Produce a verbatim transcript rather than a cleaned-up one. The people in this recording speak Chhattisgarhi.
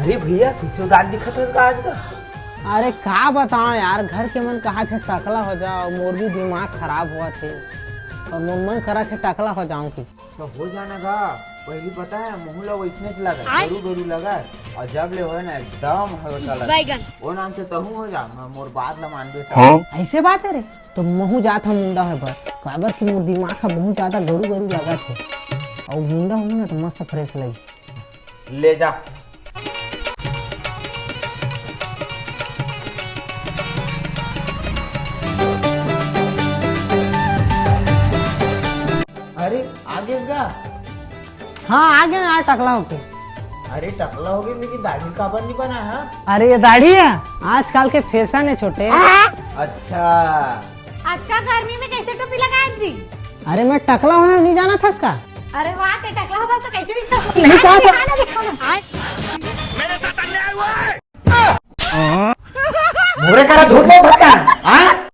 अरे भैया, कइसे उदास दिखत हस गा आज गा? अरे का बताओं यार, घर के मन कहाथे टकला हो जाओं, मोर भी दिमाग खराब होवत हे अउ मोर मन करथे टकला हो जाओं कि। त हो जा ना गा, पहिली पता हे महूं ला वइसनेच लगय, गरू गरू लगय, अउ जब ले होय ना एकदम हल्का लगय। ओ नाम से तहूं हो जा, मैं मोर बात ला मानबे त। अइसे बात हे रे, त महूं जात हंव मुंडा होय बर, काबर कि मोर दिमाग ह बहुत ज्यादा गरू गरू लगत हे, अउ मुंडा होहूं ना त मस्त fresh लगही। ले जा। अरे, आ गेस गा? हाँ, आ गेंव यार, टकला होके। अरे, टकला होगे, लेकिन दाढ़ी काबर नइ बनाय हस? अरे, ये दाढ़ी हे, आजकल के fashion हे, छोटे। अच्छा। अतका गर्मी में कइसे टोपी लगाय हस जी? अरे, मैं टकला हों, नइ जानत हस का? अरे वाह, तैं टकला होथस त कइसे दिखथस? नहीं कहा था। दिखा ना, दिखा ना। मोरे करा झूठ बोलत हस का? हाँ?